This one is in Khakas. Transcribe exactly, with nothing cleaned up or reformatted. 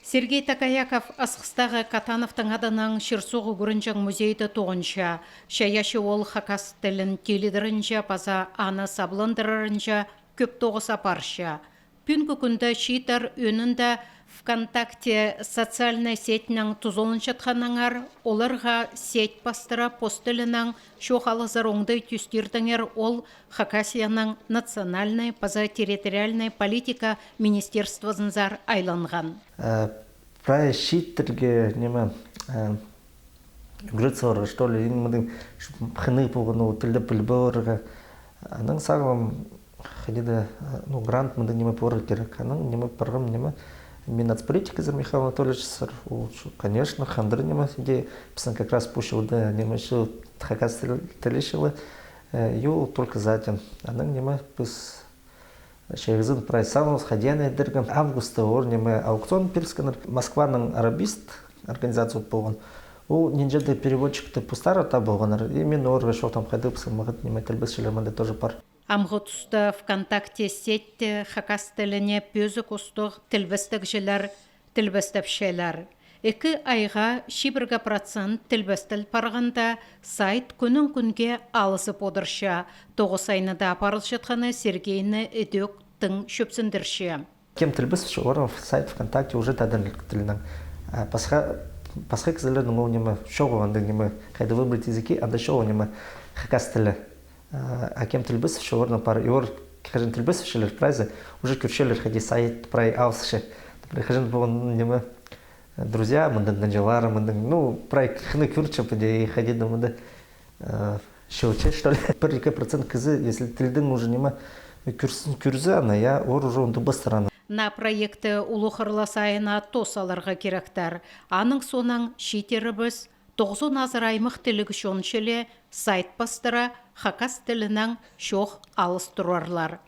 Сергей Токояков Асхыстағы Катановтың адынаң чир-суғ ӱгренҷең музейде тоғынча. Чайаачы ол хакас тілін тилідерінҷе паза аны сабландырарынҷа кӧп тоғыс апарча. Пӱӱнгі кӱнде чииттер ӧӧнінде ВКонтакте социальнай сетьнең тузаланчатханнаңар, оларға сеть пастыра пос тілінең чоох алызар оңдай тӧстирдеңер ол Хакасияның национальнай паза территориальнай политика министерствозынзар айланған. Прай чииттерге, ниме, ӱгретсе орға, что ли, мындың хынығ полған ол тілді пілбе орға. Анаң сағам хайди-да, ну, грант мындың ниме порға кирек. Анаң ниме парғам, ниме, Миннацполитиказар Михаил Анатольевичсер, ол, конечно, хандыр ниме, иди, пістің как раз пу чылда ниме чыл, хакас тілі чылы, и ол только за тем. Анаң ниме піс чайғызын прай сағыныбыс, хайди аны идерге. Августта ол ниме аукцион пиріскеннер. Москваның «Арабист» организация полған. Ол нинҷе-де переводчикті постары таап алғаннар. И мин оларға чоохтаам, хайдағ піске маңат ниме тілбесчілер мында тоже пар. Амғы туста ВКонтакте сетьте хакас тіліне пӧзік устығ тілбестегҷілер тілбестепчелер. Ікі айға чибіргі процент тілбестел парғанда, сайт кӱннең кӱнге алызып одырча. Тоғыс айны даа апарылчатханы Сергейні ідӧк тың чӧпсіндірче. Кем тілбесче, олар сайт ВКонтакте уже тадар тілінең. А пасха, пасха кізілернің ол ниме чоғы, анда ниме, хайда выбрать языки, анда чоғы ниме хакас тілі. А кем тілбесче, оларның пар, и олар хаҷан тілбесчелер, прайзы уже кӧрчелер, хайди сайт прай алысча. Например, хаҷан полған ниме, «Друзья», мындың нанҷылары, мындың, ну, прай хынығ кӧрінче, піди, хайди-да мында чылча, что ли. Пір-ікі процент кізі, если тілдің уже ниме кӧрзін, кӧрзе аны, я, олар уже ундутпастар аны. Наа проектті улуғ ырлас айына тос аларға киректер. Аның соонаң чииттерібіс тоғызон азыра аймах тіліг чон чіли сайт пастыра хакас тілінең чоох алыстырарлар.